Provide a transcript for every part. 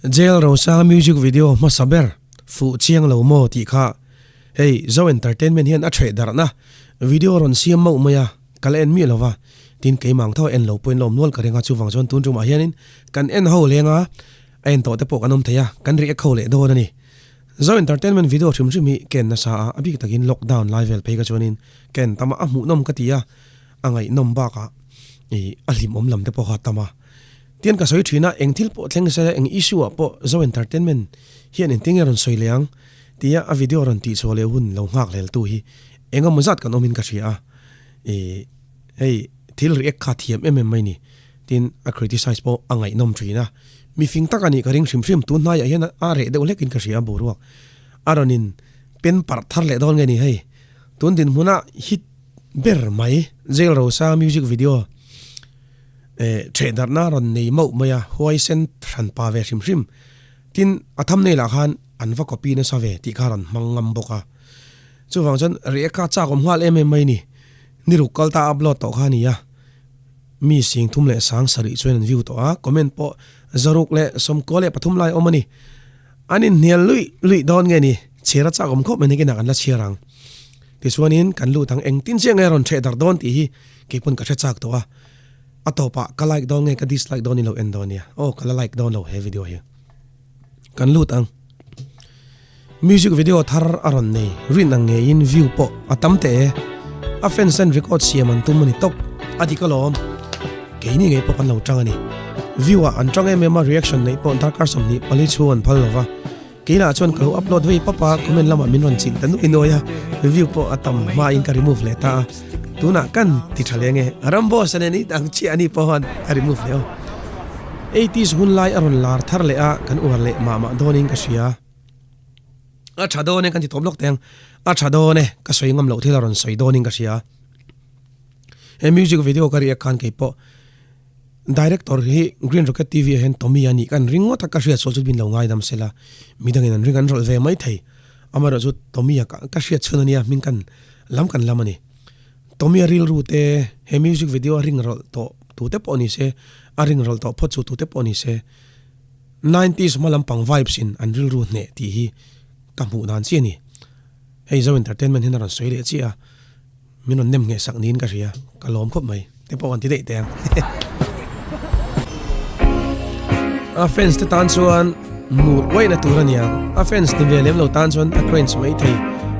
Jail Rosanga music video hmasa ber fuh chiang lo maw tih kha hei Zo Entertainment hian a ṭheh darhna video rawn siam mauh mai a, ka la en miah lo va, tin keimah ang tho a en lo pawhin la awm nual ka ring a, chuvang chuan tun ṭumah hianin kan en ho leng a, a en tawh te pawh kan awm thei a, kan react ho leh dawn a ni. Zo Entertainment video hrim hrim hi ka en nasa a, a bik takin lockdown lai vel phei ka chuanin ka en tam a, a hmuhnawm ka ti a, a ngaihnawm bakah ih a hlimawm lam te pawh kha a tam a. Tian ka sawi thin a, eng thil pawh thleng se, eng issue ah pawh Zo Entertainment hian engtin nge rawn sawi leh ang tia a video rawn tih chhuah leh hun lo nghak hlel tu hi eng emaw zat kan awmin ka hria a, ih hei thil react kha thiam em em mai ni. Tin, a criticize pawh a ngaihnawm thin a, mi fing tak a nih ka ring hrim hrim, tun hnaiah hian a reh deuh hlekin ka hria a boruak a rawn in pen parh thar leh dawn nge ni hei, tun dinhmuna hit ber mai. Jail Rosa music video eh thehdarhna rawn nei mauh mai a, huaisen hran pa ve hrim hrim, tin a thumbnail ah khan an va copy nasa ve tih kha rawn hmang ngam bawk a, chuvang chuan react kha chak awm nghal em em mai ni, ni ruk kal ta upload tawh kha a ni a. Mi sing thum leh sang sarih chuan an view tawh a, comment pawh zaruk leh sawmkua leh pathum lai a awm a ni. An inhnial luih luih dawn nge ni? Chhiar a chak awm khawp mai nakinah kan la chhiar ang. Tichuanin kan lut ang engtin chiah nge a rawn ṭheh darh dawn tih hi kei pawn ka hre chak tawh a. A tawpah ka like dawn nge ka dislike dawn in lo en dawn nia. Aw ka la like dawn lo he video hi. Kan lut ang. Music video thar a rawn nei rin ang ngeiin view pawh a tam teh e. A fans ten record siam an tum a ni tawp. A dik alawm. Keini ngei pawh kan lo tang a ni. View ah an tang em em a reaction neih pawh darkar 24 chhung an phal lova. Keinah chuan ka lo upload vei pap a comment lamah min rawn chilh ta nuih nuai a. View pawh a tam hmain ka remove leh ta a. Tunah kan ti tha leng e. Ramboss a nen i dang chiah a ni pawh han a remove leh aw. Eighties hun lai a rawn lar thar leh a kan uar leh mah mah dawnin ka hria. A tha dawn e kan ti tawp lawk teh ang. A tha dawn e ka sawi ngam loh thil a rawn sawi dawnin ka hria. He music video ka riak khan kei pawh director hi Green Rocket TV ah hian Tommy a nih kan ring ngawt a ka hriat sual chu min lo ngaidam sela midangin an ring an rawlh ve mai thei. Amaherawhchu Tommy a ka hriat chhun a nia hming kan lam kan lam a ni. Tommy a rilru te he music video a ring rawlh tawh tute pawh ni se a ring rawlh tawh phawt chu tute pawh ni se Nineties hma lampang vibes in an rilru hneh tih hi ka hmuh dan chiah a ni. Hei Zo Entertainment hian a rawn sawi leh chiah a, min rawn nem ngheh sak niin ka hria, ka lawm khawp mai. Te pawh kan ti daih teh ang. A fans te tan chuan mur uaih na tur a ni ang, a fans ni ve lem lo tan chuan a cringe mai thei,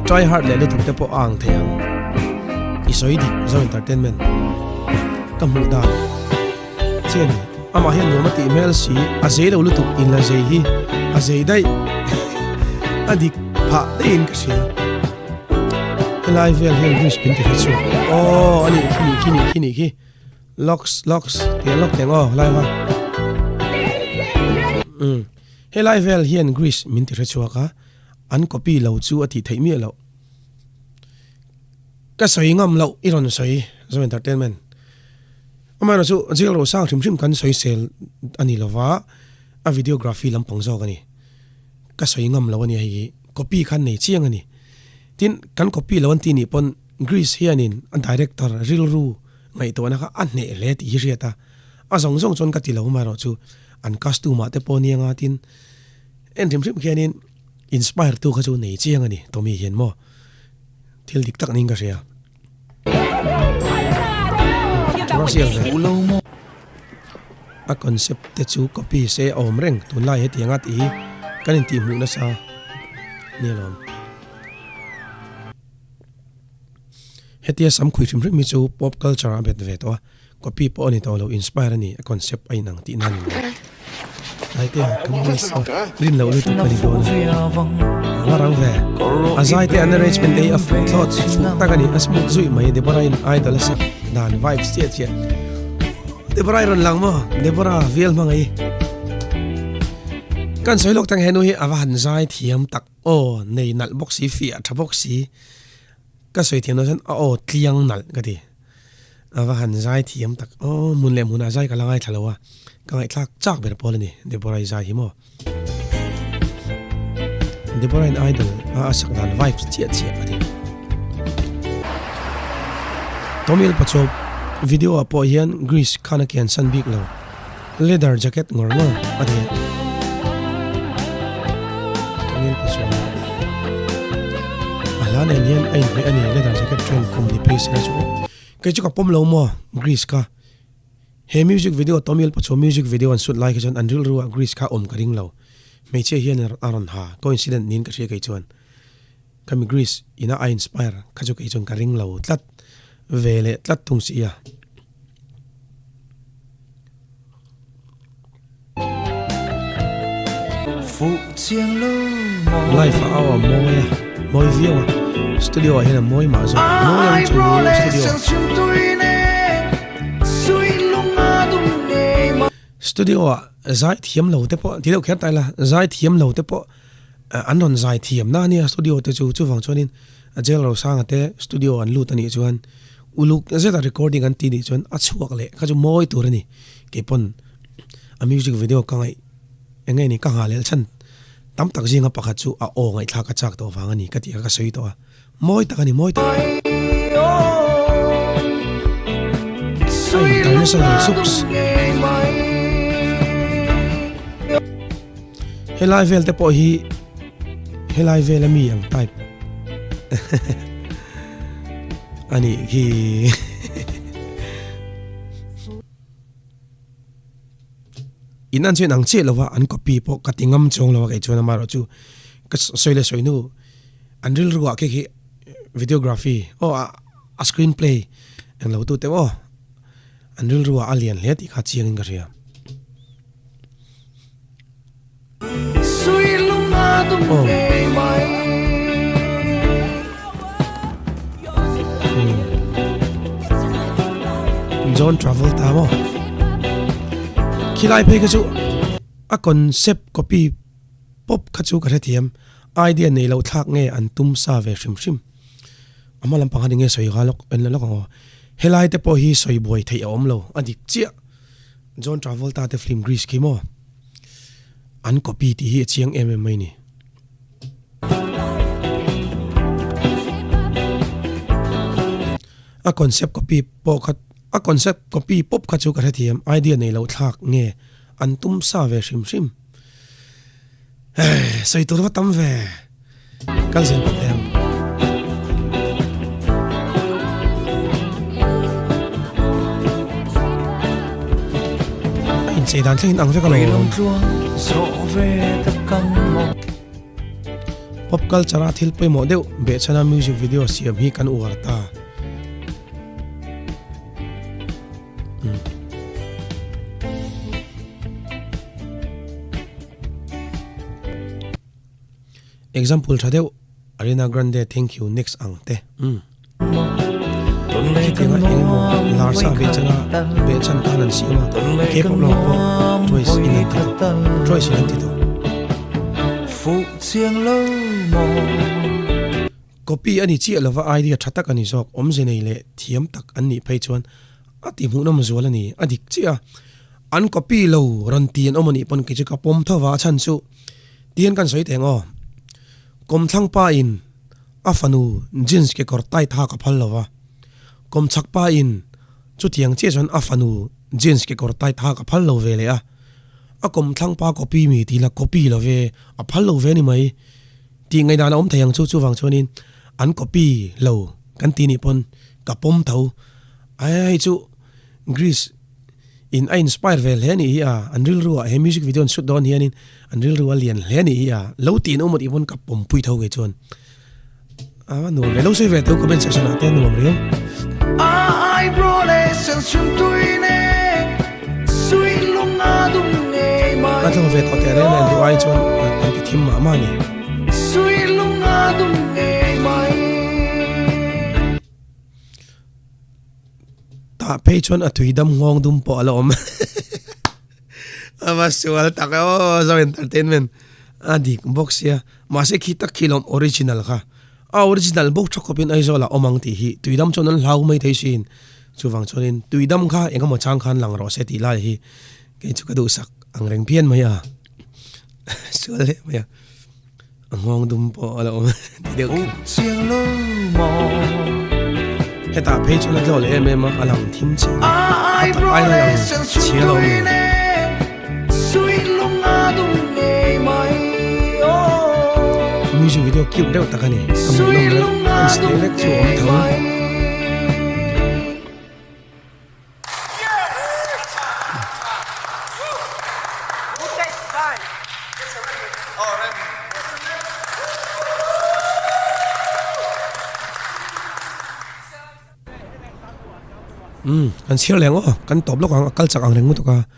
try hard leh lutuk te pawh a ang thei ang. I sawi dik Zo Entertainment ka hmuh dan. Che ni, amah hian nuam a tih hmel si, a zei lo lutuk in la zei hi a zei daih a dik phah daihin ka hria. Helai vel hian bridge min ti hre chhuak. Aw a nih khi nih khi nih khi nih khi locks locks tih an lock teng aw helai kha. Umm helai vel hian greece min ti hre chhuak a, an copy lo chu a tih theih miah loh. Ka sawi ngam loh i rawn sawi Zo Entertainment. Amaherawh chu jail ro sang hrim hrim kan sawi sel a ni lova, a videography lampang zawk a ni. Ka sawi ngam lo a ni hei hi, copy khan nei chiang a ni. Tin, kan copy lo an tih nih pawn Greece hianin a director rilru ngaihtuahna kha a hneh hle tih hi hriat a, a zawng zawng chuan ka ti lo amaherawh chu an costume ah te pawh nia nga tin en hrim hrim khianin inspire tu kha chu nei chiang a ni Tommy hian maw thil dik tak niin ka hria. A concept te chu copy se a awm reng tunlai hetianga tih hi kan intih hmuh nasa ni alawm. Hetia sam khui hrim hrim hi chu pop culture a bet ve tawh a, copy pawh a ni tawh lo inspire a ni a concept a inang tihna a ni mai. Zaite a ka voice a rin loh lutuk ka ni dawn a va rang ve a zaite an arrangement te hi a fuh thlawt fuh tak a ni a smooth zuih mai Deborah in idol a sak dan vibes chiah chiah Deborah i rawn lang maw Deborah vial hmang ei kan sawi lawk tang henu hi a va han zai thiam tak aw nei nalh bawk si fiah tha bawk si ka sawi thiam lo chuan a aw tliang nalh ka ti. A va han zai thiam tak aw, hmun leh hmunah zai ka la ngaithla lo a, ka ngaihthlak chak ber pawl a ni, Deborah-i zai hi maw. Deborah-in idol a a sak dan vibes chiah chiah a ni. Tomil Pachawp video ah pawh hian Greece khan a kian san bik lo, leather jacket ngawr ngawr a ni. Tomiel Pachuau a hla nen hian a inhmeh a ni leather jacket trend kum ni phei sela chu kei chu ka pawm lo maw Greece kha he music video Tomiel Pachuau music video an shoot lai kha chuan an rilru ah Greece kha awm ka ring lo hmeichhia hian a rawn ha coincident niin ka hria kei chuan khami Greece ina a inspire kha chu kei chuan ka ring lo tlat ve leh tlat thung si a. Live ah aw a mawi a, mawi viau a, studio ah hian a mawi mah zawk, mawi ang chu studio. Studio ah zai thiam lo te pawh ti deuh kher ta ila, zai thiam lo te pawh an rawn zai thiam na ania studio te chu, chuvang chuanin Jail Rosanga te studio an lut anih chuan uluk zeta recording an ti nih chuan a chhuak leh kha chu mawi tur a ni, keipawn a music video ka ngaih eng nge ni ka nghalel chhan tam tak zinga pakhat chu a aw ngaihthlak a chak tawh vang a ni ka tih kha ka sawi tawh a, mawi tak a ni mawi tak a international sups helai vel te pawh hi helai vel ami ang type a nih khi. In an chuan ang chiah lova an copy pawh ka ti ngam chuang lo a kei chuan amaherawh chu ka sawi leh sawi hnu an rilru ah khi khi videography aw a screen play eng lo tu te aw an rilru ah a lian hle tih kha chiang in ka hria. Aw. John Travolta maw? Khilai phei kha chu a concept copy pawp kha chu ka hrethiam idea nei loh thlak nge an tum sa ve hrim hrim. A hma lampang khan enge sawi kha lawk en la lawk ang aw. Helai te pawh hi sawi buai theih a awm lo a dik chiah. John Travolta te film Grease khi maw an copy tih hi a chiang em em mai ni. A concept copy pawh kha a concept copy pawp kha chu ka hrethiam idea nei loh thlak nge an tum sa ve hrim hrim. Hei sawi tur va tam ve. Kal zel bawk teh ang. A inchei dan thlengin ang vek alawm. Pop culture a thil pawimawh deuh behchhana music video siam hi kan uar ta. Example tha deuh Ariana Grande thank you next ang te umm. Khitianga engemaw lar sa behchana behchan khan an siam a K-pop lamah pawh Twice in an ti tawh Twice in an ti tawh. Copy a ni chiah lova idea tha tak a ni zawk awmze nei leh thiam tak an nih phei chuan a ti hmuhnawm zual a ni a dik chiah a an copy lo rawn ti an awm a nih pawn kei chu ka pawm tho va a chhan chu Tihian kan sawi teng aw. Kawmthlang pa in a fanu jeans kekawr tight hak a phal lo va, kawmchhak pa in chutiang chiah chuan a fanu jeans kekawr tight hak a phal lo ve leh a. A kawmthlang pa copy mi tih la copy lo ve, a phal lo ve ni mai tih ngaihdan a awm thei ang chu. Chuvang chuanin an copy lo kan ti nih pawn ka pawm tho. Ai hei chu Greece. In a inspire ve hle anih hi a, an rilru ah he music video an shoot dawn hianin an rilru a lian hle anih hi a, lo tih an awm anih pawn ka pawmpui tho kei chuan a nuam ve lo sawi ve tho comment section ah te a nuam riau. A tlawm ve tawh teh reng nen duh ai chuan an ti thim mah mah a ni. Tah phei chuan a tui dam nghawng dum pawh a la awm. A va sual tak e aw Zo Entertainment a dik bawk sia. Mahse khi tak khi lawm original kha. A original bawk tha khawpin Aizawl ah awm ang tih hi tui dam chuan an hlau mai thei sin. Chuvang chuanin tui dam kha eng emaw chang khan lang rawh se tih lai hi kei chu ka duhsak ang reng phian mai a. Sual hle mai a. A nghawng dum pawh a la awm ti deuh kher. Hetah phei chuan a tlawh leh em em a, a lang thim chiah a, a tak aiin a lang chhia lo a ni. Music video cute deuh tak a ni. A hmuhnawm reuh. Fans te lek chu a awm tho. Umm kan chhiar leh ang aw, kan tawp lawk ang a kal chak ang reng lutuk a,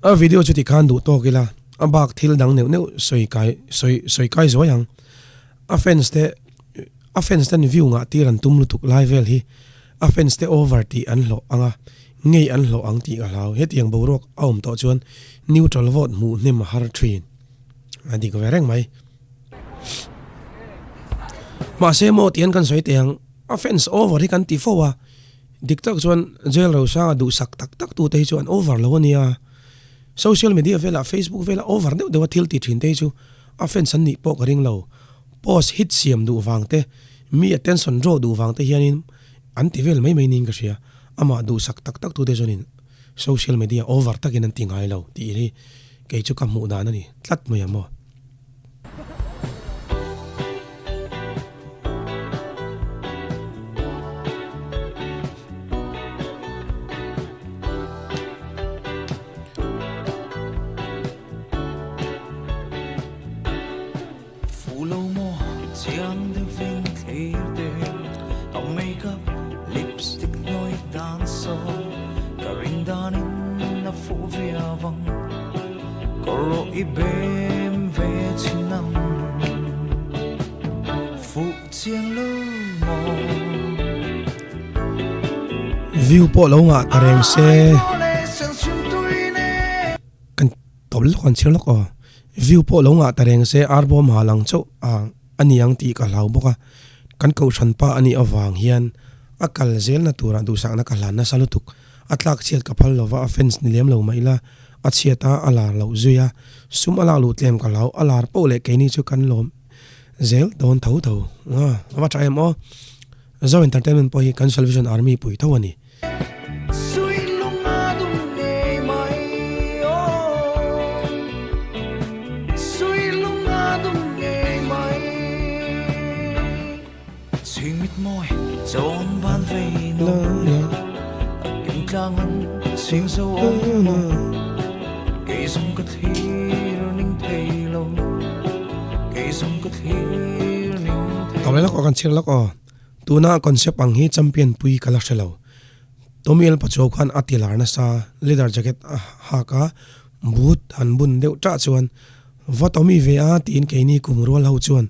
a video chu tikhan duh tawk ila a bak thil dang neuh neuh sawi kai sawi sawi kai zuai ang, a fans te a fans ten view ngah tir an tum lutuk lai vel hi a fans te over tih an hlawh ang a, ngei an hlawh ang tih ka hlau, hetiang boruak a awm tawh chuan neutral vote hmuh hnem a har thin a dik ve reng mai. Mahse maw tihian kan sawi teh ang. A fans over hi kan ti fo a, dik tak chuan jail rosanga duhsak tak tak tute hi chu an over lo a nia. Social media velah Facebook velah over deuh deuha thil ti thin te hi chu a fans an nih pawh ka ring lo. Post hit siam duh vang te, mi attention draw duh vang te hianin an ti vel mai mai niin ka hria. Amah duhsak tak tak tute chuanin social media over takin an ti ngai lo tih hi kei chu ka hmuh dan a ni tlat mai ang maw. View pawh lo ngah ta reng se kan tawp lawk an chhiar lawk aw view pawh lo ngah ta reng se ar bawm ha lang chauh a ani ang tih ka hlau bawk a kan kohhran pa anih avang hian a kal zelna turah duhsakna ka hlan nasa lutuk. A tlak chhiat ka phal lova, a fans ni lem lo mah ila, a chhiat a, a lar loh zui a, sum a lak luh tlem ka hlau, a lar poh leh keini chu kan lawm zel dawn tho tho. A va tha em aw. Zo Entertainment pawh hi kan Salvation Army pui tho a ni. Tawlai lawk aw kan chhiar lawk aw. Tuna concept ang hi champion pui ka la hre lo. Tomiel Pachuau khan a ti lar nasa leather jacket a hak a, boot han bun deuh tah chuan va Tommy ve a tiin keini kum rual ho chuan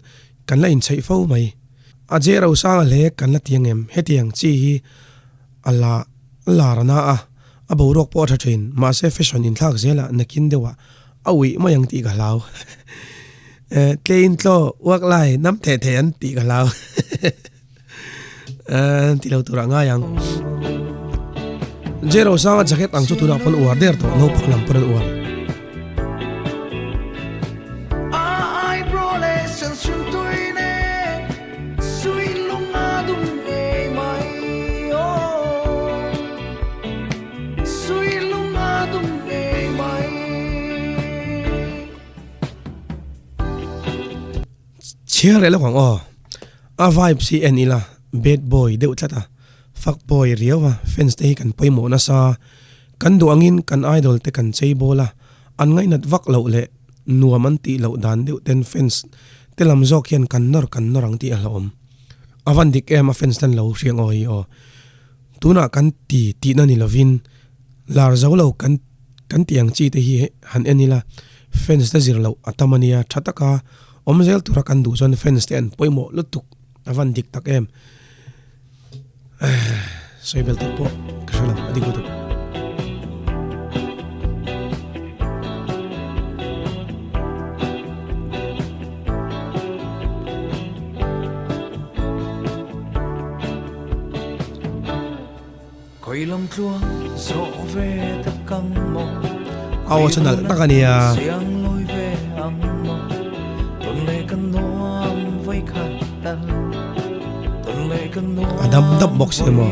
kan la inchheih fo mai. A je rosanga hle kan la ti angem hetiang chi hi a la lar a na a, a boruak pawh a tha thin, mahse fashion inthlak zelah nakin deuhah a uih mai ang tih ka hlau. Tlein tlaw uak lai nam theh theh an tih ka hlau. Ti lo turah ngai ang. Je rosanga jacket ang chu tunah pawn uar der tawh naupang lam pawn an uar. Chhiar leh lawk ang aw. A vibes hi en ila bad boy deuh tlat a, fuck boy riau a, fans te hi kan pawimawh nasa. Kan duh angin kan idol te kan chei bawl a, an ngaihnat vak loh leh nuam an tih loh dan deuh ten fans te lam zawk hian kan nawr kan nawr ang tih a hlauhawm. A van dik em a fans ten lo hriang aw hi aw. Tunah kan ti tihna ni lovin lar zo lo kan kan tih ang chi te hi han en ila fans te zir loh a tam a nia tha taka awm zel tura kan duh chuan fans te an pawimawh lutuk a van dik tak em sawi bel tur pawh ka hre lo a dik lutuk. A aw chu nalh tak a nia. A dam dap bawk si maw.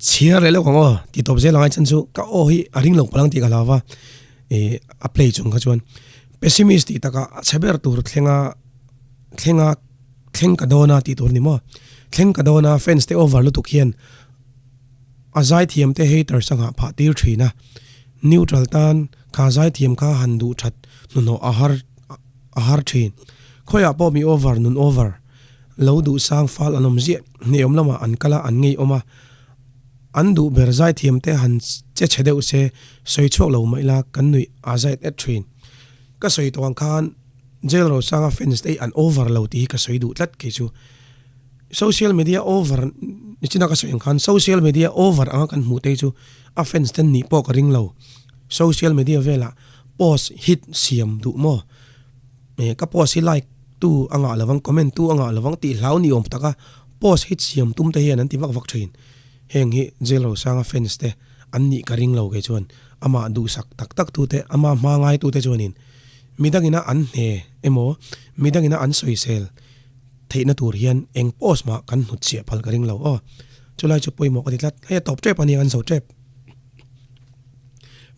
Chhiar leh lawk ang aw, ti tawp zel ang ai chan chu ka aw hi a ring lo palh ang tih ka hlau va, ih a play chung kha chuan pessimist tih takah a chhe ber tur thlenga thlenga thleng ka dawn a tih tur a ni maw? Thleng ka dawn a fans te over lutuk hian a zaithiam te haters a nghah phah tir thin a, neutral tan kha zaithiam kha han duh that hnuhnawh a har a har thin. Khawiah pawh mi over nun over. Lo duh sang fal an awm ziah, hneawm lamah an kal a, an ngeiawm a. An duh ber zaithiam te han che chhe deuh se, sawi chhuak lo mah ila kan nuih a zait et thin. Ka sawi tawh ang khan Jail Rosanga fans te hi an over lo tih hi ka sawi duh tlat kei chu. Social media over nichina ka sawi ang khan social media over anga kan hmuh te hi chu a fans ten nih pawh ka ring lo. Social media velah post hit siam duh maw? Ka post hi like tu a ngah lovang, comment tu a ngah lovang tih hlau ni awm taka post hi siam tum te hian an ti vak vak thin. Heng hi Jail Rosanga fans te an nih ka ring lo kei chuan amah duhsak tak tak tu te, ama hma ngai tu te chuanin midangina an hne emaw midangina an sawisel theihna tur hian eng post mah kan hnut chhiah phal ka ring lo aw. Chulai chu pawimawh ka ti tlat. Hei a tawp tep a nia kan zo tep.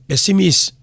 Pessimist.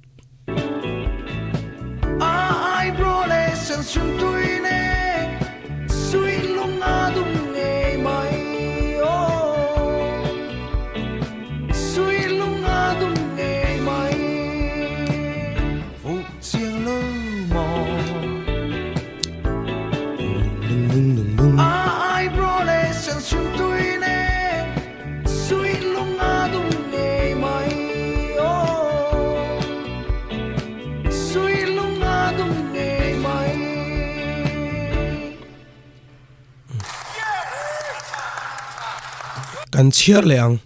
Kan chhiar leh ang.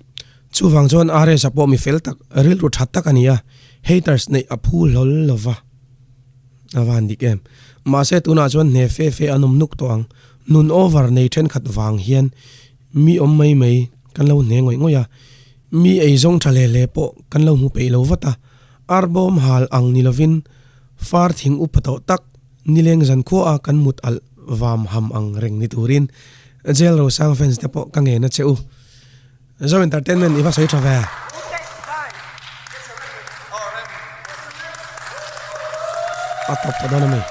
Chuvang chuan RS a pawh mi fel tak, rilru tha tak a ni a, haters neih a phu hlawl lo va. A van dik em. Mahse tunah chuan hne fe fe an awm nuk tawh ang. Nun over nei thenkhat vang hian Mi awm mai mai kan lo hne ngawih ngawih a, mi eizawng tha hle hle pawh kan lo hmu peih lo vat a, arbawm hal ang ni lovin far thing upa tawh tak nileng zankhua a kan mut alh vam ham ang reng ni turin Jail Rosang fans te pawh ka ngen a che u. Zo Entertainment i va sawi tha ve. A tawp tawh dawn a mi.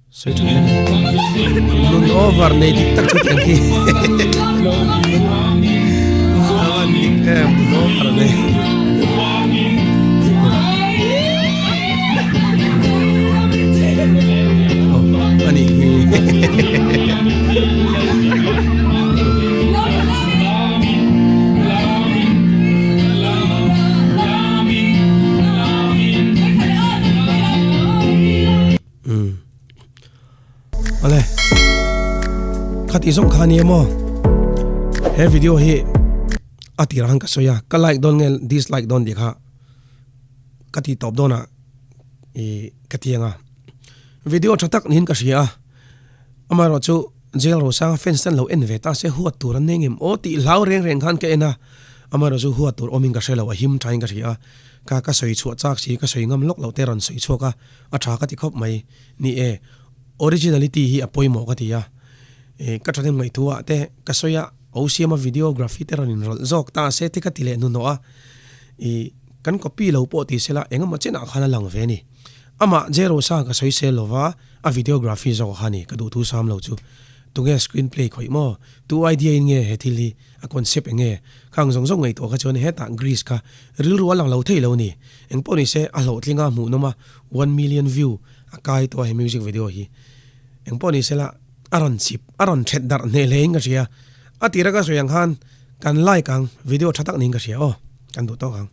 Sawi tha hle mai. Nun over nei dik tak chu tiang khi. Avan dik em nun over nei. Oh, ani hi. Umm. Awle. Khati zawng kha ania maw. He video hi a tirah khan ka sawi a, ka like dawn nge dislike dawn tih kha ka ti tawp dawn ah ih ka ti ang a. Video tha tak niin ka hria a, amaherawh chu Jail Rosanga fans ten lo en ve ta se huat tur an nei ngem aw tih hlau reng reng khan ka en a, amaherawh chu huat tur awmin ka hre lo a him thain ka hria a, ka ka sawi chhuah chak si ka sawi ngam lawk loh te rawn sawi chhuak a. A tha ka ti khawp mai. Ni e, originality hi a pawimawh ka ti a. E, ka thahnem ngaihtuah te ka sawi a, o siama videography te rawn inrawlh zawk ta se te ka ti leh hnuhnawh a. E, kan copy lo pawh ti sela engemaw chenah khan a lang ve a ni. Amah Jerosa ka sawi sel lova, a videography zawk kha a ni, ka duhthu sam lo chu. Tunge screen play khawih maw? Tu idea in nge he thil hi? A concept eng nge? Khang zawng zawng ngaihtuah kha chuan hetah Greece kha rilru a lang lo thei lo ni. Engpawh ni se a hlawhtling a hmuhnawm a, 1 million view a kai tawh a he music video hi. Engpawh ni sela a rawn chip, a rawn thet darh hneh hle in ka hria. A tira ka sawi ang khan kan like ang, video tha tak niin ka hria aw, kan duh tawk ang.